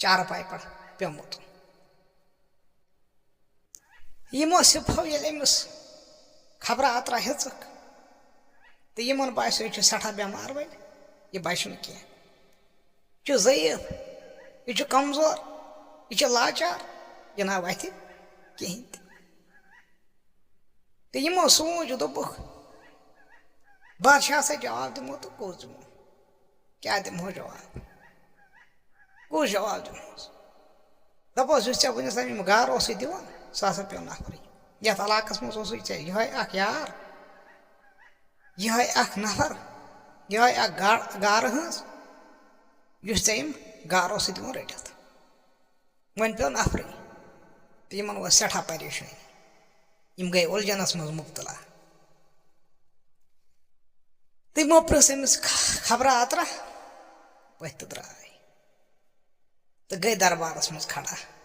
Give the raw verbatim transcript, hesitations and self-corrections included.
چارپایہِ پٮ۪ٹھ پیوٚمُت۔ یِمو سِپہو ییٚلہِ أمِس خبرا اَترا ہیٚژٕکھ، تہٕ یِمن باسیٚو، یہِ چھُ سٮ۪ٹھاہ بٮ۪مار وۄنۍ، یہِ بچہِ نہٕ کینٛہہ، یہِ چھُ ضعیٖف، یہِ چھُ کمزور، یہِ چھُ لاچار، یہِ نہ وتھِ کِہینۍ تہِ۔ تہٕ یِمو سوٗنٛچ، دوٚپُکھ، بادشاہس ہے جواب دِمو تہٕ کُس دِمو؟ کیٛاہ دِمہو جواب؟ کُس جواب دِمہوس؟ دَپوس، یُس ژےٚ وٕنیُک تام یِم گارٕ اوسُے دِوان، سُہ ہسا پیوٚو نفرٕے۔ یَتھ علاقس منٛز اوسُے ژےٚ یِہوٚے اکھ یار، یِہوٚے اکھ نفر، یِہوٚے اکھ گا-، گارٕ ہٕنٛز، یُس ژےٚ یِم گارٕ اوسُے دِوان رٔٹِتھ۔ وۄنۍ پیوٚو نفرٕے۔ تہٕ یِمن وٲژ سٮ۪ٹھاہ پریشٲنی۔ یِم گٔے اُلجھنس منٛز مُبتلا۔ تہٕ یِمو پرٛژھ أمِس خ-، خبرا اَترا، پٔتھۍ تہٕ درٛاے۔ تہٕ گٔے دربارس منٛز کھڑا۔